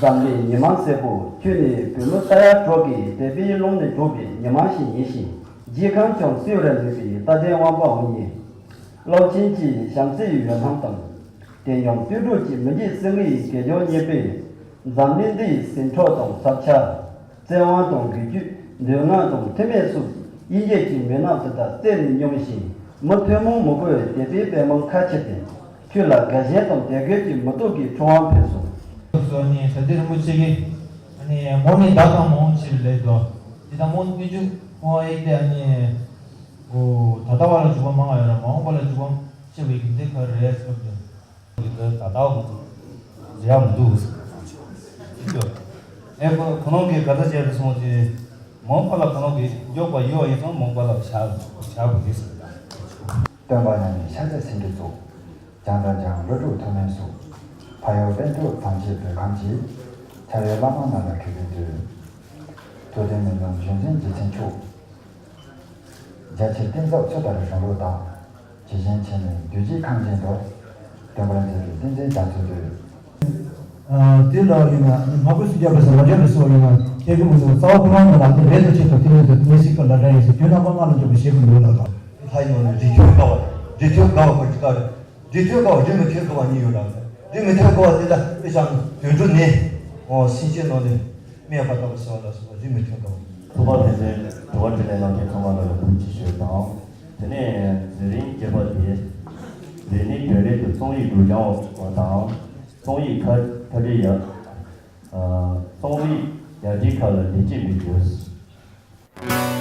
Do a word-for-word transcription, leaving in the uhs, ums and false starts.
འཛམ་གླིང་ཉི་མ་སེར་པོ། ཁྱོད་ནི་བོད་མི་ས་ཡ་དྲུག་གི་དད་པའི་ཀློང་ནས་གྲགས་པའི་ཉི་མ་ཞིག་ཡིན་ཞིང་། རྗེས་ཁམས་ཀྱང་གསལ་རུ་ལུས་པའི་རྟ་དྲེལ་དབང་པོའང་ཡིན། རླབས་ཆེན་གྱི་བྱམས་བརྩེའི་འོད་སྣང་དང་། དེ་ཡང་དུད་འགྲོ་གཅིག་མི་འཇིགས་སེམས་ཀྱི་གད་རྒྱངས་སྙན་པས། འཛམ་གླིང་འདིའི་ཟིན་འཁྲུག་དང་ས་ཆ། བཙན་དབང་དང་འགུལ་སྐྱོད། འདོད་རྔམ་དང་མཐུན་མེད་སོགས་དབྱེ་འབྱེད་ཀྱི་མུན་ནག་དེ་དག་རྩད་ནས་སྙོམས་ཤིང་། མི་ཐུན་མོང་མང་པོའི་དད་པའི་པད་མོ་ཁ་ཕྱེ་སྟེ། ཁྱོད་ལ་དགའ་ཞེན་དང་དད་གུས་ཀྱི་མེ་ཏོག་གི་ཕྲེང་བ་འཕོས་སོ། སོ་ནི་ད་ལྟའི་རིན་པོ་ཆེ་གིས་ཨ་ནི་མོ་ནི་བདག་དང་མ་འོངས་ཕྱི་ལ་ལས་དོ། དེ་དང་མོ་སྔོན་འཇུག་ཁོང་ཨེ་དེ་ཨ་ནི་འོ་ད་ལྟ་བ་ལ་འཇུག་པ་མང་བ་ཡོད་ར་མ་འོངས་པ་ལ་འཇུག་པ་ཆེ་བའི་རྒྱུ་མཚན་ག་རེ་རེད་ཟེར་བ་དེ། ད་ལྟ་བ་མི་འདུག་རེད་ཡ་མི་འདུག་ཨེ་ཁོ་ཁོ་རང་གིས་ག་ཚ་བྱས་པའི་སོང་ཅི། མ་འོངས་པ་ལ་ཁོ་རང་གིས་མགྱོགས་པ་ཡོད་ཡིན་ཙང་མ་འོངས་པ་ལ་བྱ་བྱ་དགོས་རེད་ཟེར། སྟོན་པ་ཡང་ནི་ཤཱཀྱ་སེང་གེ་གཙོ། བྱང་དང་བྱང་ཀླུ་སྒྲུབ་ཐུབ་བསྟན་སོགས། འཕགས་ཡུལ་དཔལ་སྤྲུལ་ཐམས་ཅད་བོད་ཁམས་ཀྱི། ཕྱག་འོས་བླ་མ་རྣམས་ལ་གུས་པས་འདུད། ཐུབ་བསྟན་མི་ལུས་གཞུང་འཛིན་རྗེ་བཙུན་མཆོག་རྒྱ་ཆེར་གཏིང་ཟབ་ཚུལ་ལྟར་བཞུགས་ལུགས་དང་། ཇི་བཞིན་ཕྱིར་ནི་འདུས་བྱས་ཁམས་ཅན་དུ། སྟོན་པར་མཛད་པའི་བསྟན་འཛིན་རྒྱ་མཚོའི་མཛོད། དེ་ལ་ཡིན་ན་མ་བུ་སུ་རྒྱབ་པའི་ས་མ་རྒྱབ་པའི་སོགས་ཡིན་ན་སྐྱེ་དགུ་མི་འདུག་རྩ་བ་ཁོ་རང་ནང་ལ་དེ་རེད་དུ་ཆེད་དུ་དེ་ནས་དུ་ངེས་ཤིག་པ་ལ་འདྲ་ཡིན་ཟེར་དུས་རྣམ་པ་ལྔ་ལ་འཇོག་པའི་ཞེས་པ་ཡོད་ལ་དང་། ལྷ་ཡིན་ནི་རི་ཁྱོད་དགའ་བ་རི་ཁྱོད་དགའ་བ་ཁོ་ཅི་ལྟར་རི་ཁྱོད་དགའ་བ་རི་མི་ཁྱོད་དགའ་བ་གཉིས་ཡོད་ལ། རི་མི་ཁྱོད་དགའ་བ་དེ་ལ་དཔེ་བཞག་ན་དུད་འགྲོ་ནི། འོ་སེམས་ཅན་ནང་ནས་སྨད་པ་ལྟ་བུ་ཟེར་བ་ལ་སོགས་པ་རི་མི་ཁྱོད་དགའ་བ། ཐུབ་པ་ཕན་ཚུན་དྲི་བ་དྲིས་ལན་གནང་མཁན་ཚང་མ་ལ་ལ་ཐུགས་རྗེ་ཆེ་ཞུ་དང་། དེ་ནས་མཛད་རིམ་བརྒྱད་པ་དེ། འདི་ནི་བོད་རིགས་ཀྱི་རྩོམ་ཡིག་སྒྲོག་སྦྱང་བ་དང་། རྩོམ་ཡིག་ཁ་ཁ་བྲལ་ཡ། ཨ། རྩོམ་རིག་ཡར་རྒྱས་ཁག་ལ་ལེགས་སྐྱེས་འབུལ་རྒྱུ།